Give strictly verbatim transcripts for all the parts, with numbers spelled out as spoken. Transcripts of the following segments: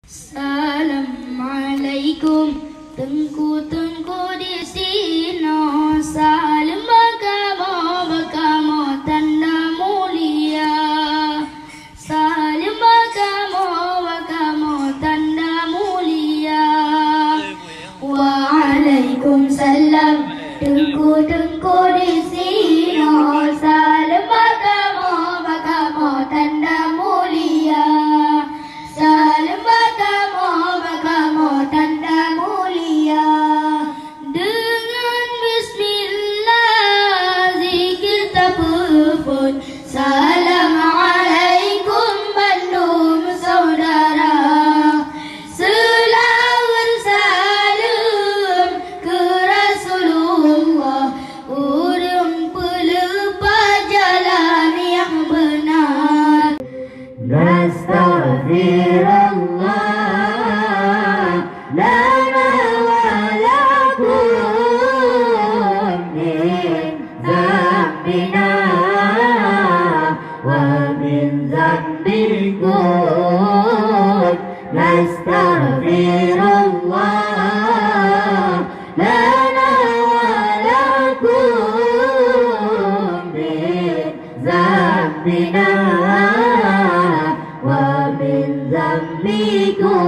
Assalamualaikum, teungku-teungku di sinoe. Saleuem bak kamoe, bak kamoe tanda mulia. Saleuem bak kamoe, bak kamoe tanda mulia. Waalaikumsalam, teungku-teungku di sinoe. Saleuem bak kamoe, bak kamoe tanda mulia. Saleuem bak kamoe, bak kamoe tanda mulia. Deungon bismillah zikir tapeuphon. Salam alaikum bandum saudara. Seulaweuet saleuem keu Rasulullah, ureueng peuleupat jalan nyang beunar. Nastaghfirullah lana wa lakum min dzambina wa min dzambikum. Nastaghfirullah lana wa lakum min dzambina wa min dzambikum.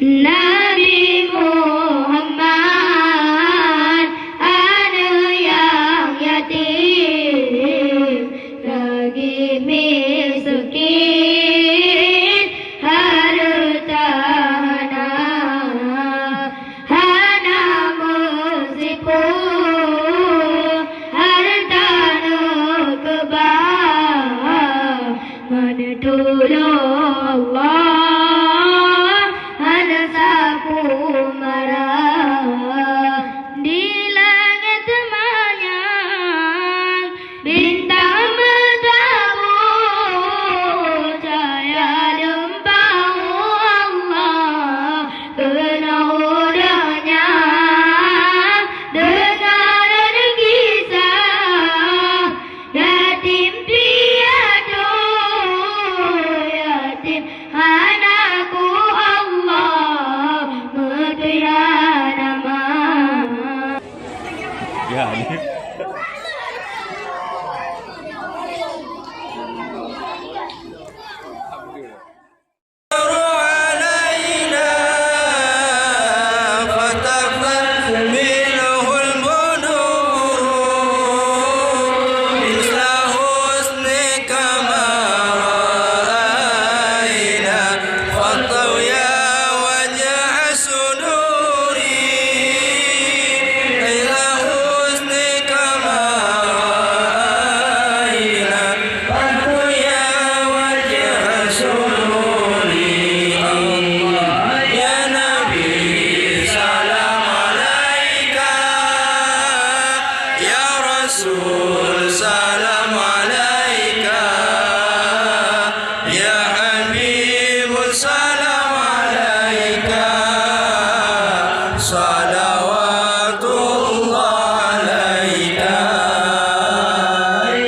Nabi Muhammad, aneuk nyang yatim, lagi miskin, hareuta hana, hana meusiploh, hareuta neukeubah. Hana tulông Allah, hana sapeue mara. Di langét teumanyang, bintang meutamu, cahya lumpang Allah. Keunoe donya, deungon kisah. Yatim piatu, yatim hana ku Allah, meutuya nama. Ya, ini. علينا فتفت منه البدور مثل حسنك ما رأينا فاضيا وجه سروري مثل حسنك ما رأينا فاضيا وجه سروري الله يا نبي سلام عليك يا رسول سلام عليك يا حبيب سلام عليك صلوات الله عليك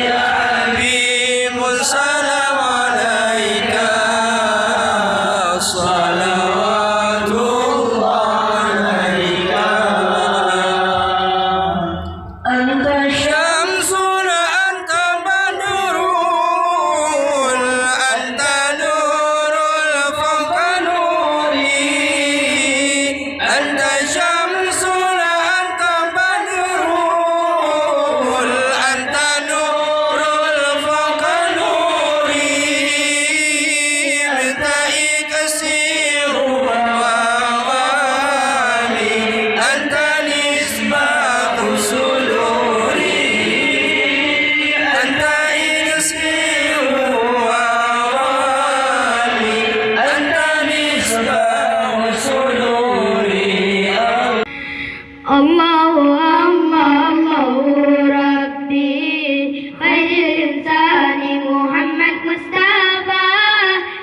يا حبيب سلام عليك صلوات الله عليك أنت شمس أنت بدر أنت نور فوق نوري أنت شمس Allahu, Allahu Rabbi, khairil insani Muhammad Mustafa,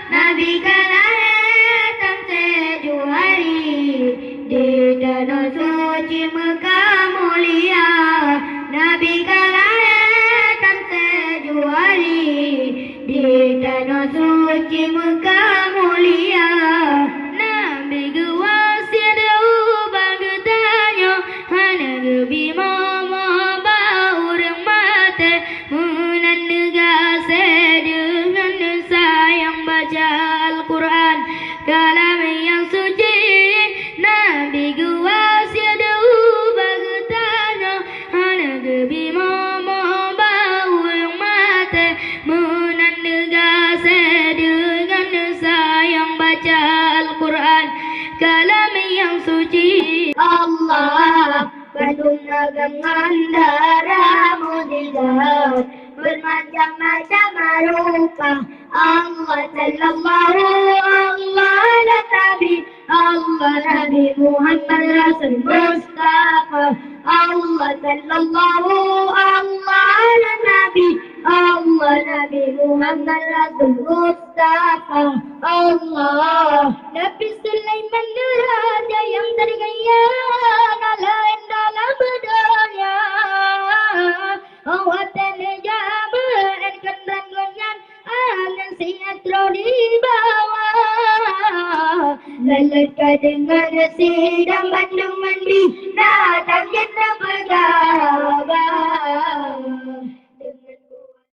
Nabi ka lahé tam teujuh hari, di tanoh suci Meukah mulia, Nabi ka lahé tam teujuh hari, di tanoh suci Meukah mulia. Nabi geuwasiat ubak geutanyoe, hana geubi momo bak ureuëng maté, meunan neugaséh deungon neusayang baca Al-Qur'an, kalam nyang suci. Nabi geuwasiat ubak geutanyoe, hana geubi momo bak ureuëng maté, meunan neugaséh deungon neusayang baca Al-Qur'an, kalam nyang suci. Allah, bandum agam ngon dara mukjizat, bermacam-macam rupa. Allah sallallahu, Allah ala Nabi, Allah Nabi Muhammad Rasul Mustafa. Allah sallallahu, Allah ala Nabi, Allah Nabi Muhammad Rasul Mustafa. Allah. Nabi Sulaiman raja nyang teuringèe na laén dalam donya. Óh watèe neujak meu'én keunan gobnyan, angén siat troh di bawah. Lôn ka deungoe sidang bandum ngon binatang jeuet tapeugah haba.